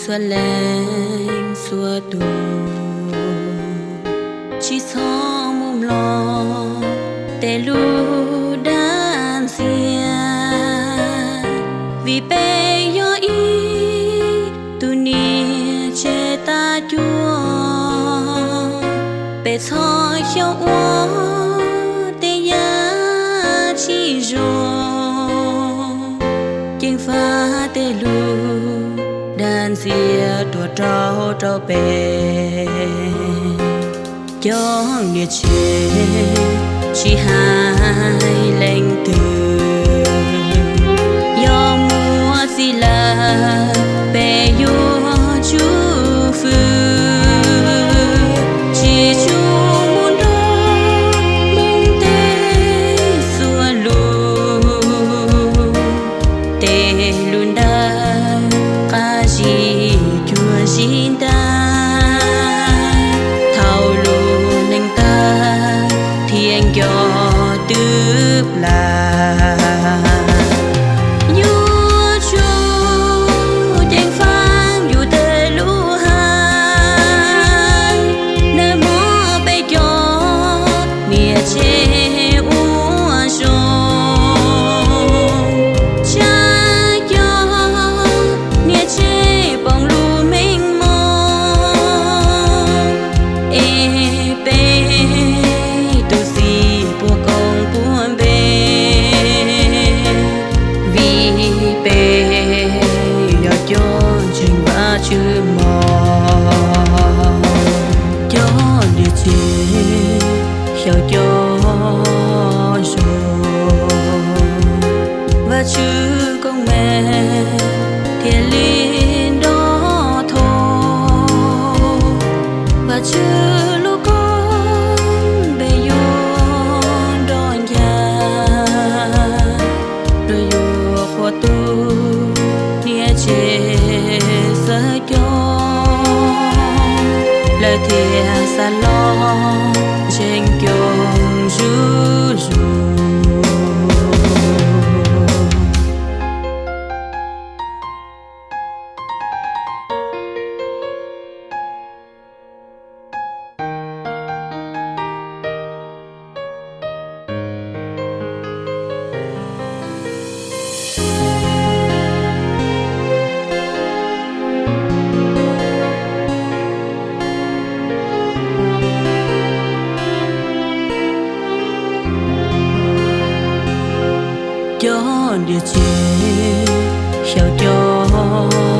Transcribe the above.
Txhua leej txhua tus, tsis txhob mus mloog tej lus dag ntxias, vim peb yog ib tug niam tsev tag cuag. Peb txhob xyaum ua tej yam tsis zoo, ceev faj tej lus dag ntxias tuaj rau rau peb. Cov niam tsev tsis hais leej twg, yog muaj txiv lawm peb yuav tsum fwm, tsis tshua mus nrog mloog tej txhua lus, tej lus ntawd qab zib cuag zib ntaj, thaum lub neej tag thiab nco twb plam. Yuav tsum ceev faj yus tej lus hais, nag hmo peb cov niam tsev ua zoo, tsam cov niam tsev poob lub meej mom, es peb tus txiv puas koob puas npe, vim peb yog cov ntseeg Vajtswv mog. Cov niam tsev xyaum cov zoo, Vajtswv koob meej thiaj li nrov thov, Vajtswv lub koob npe yuav nrov ncha, los yuav qhuas tus niam tsev xav coob, lawv thiaj xav los ntseeg coob zuj zus. Cov niam tsev xyaum cov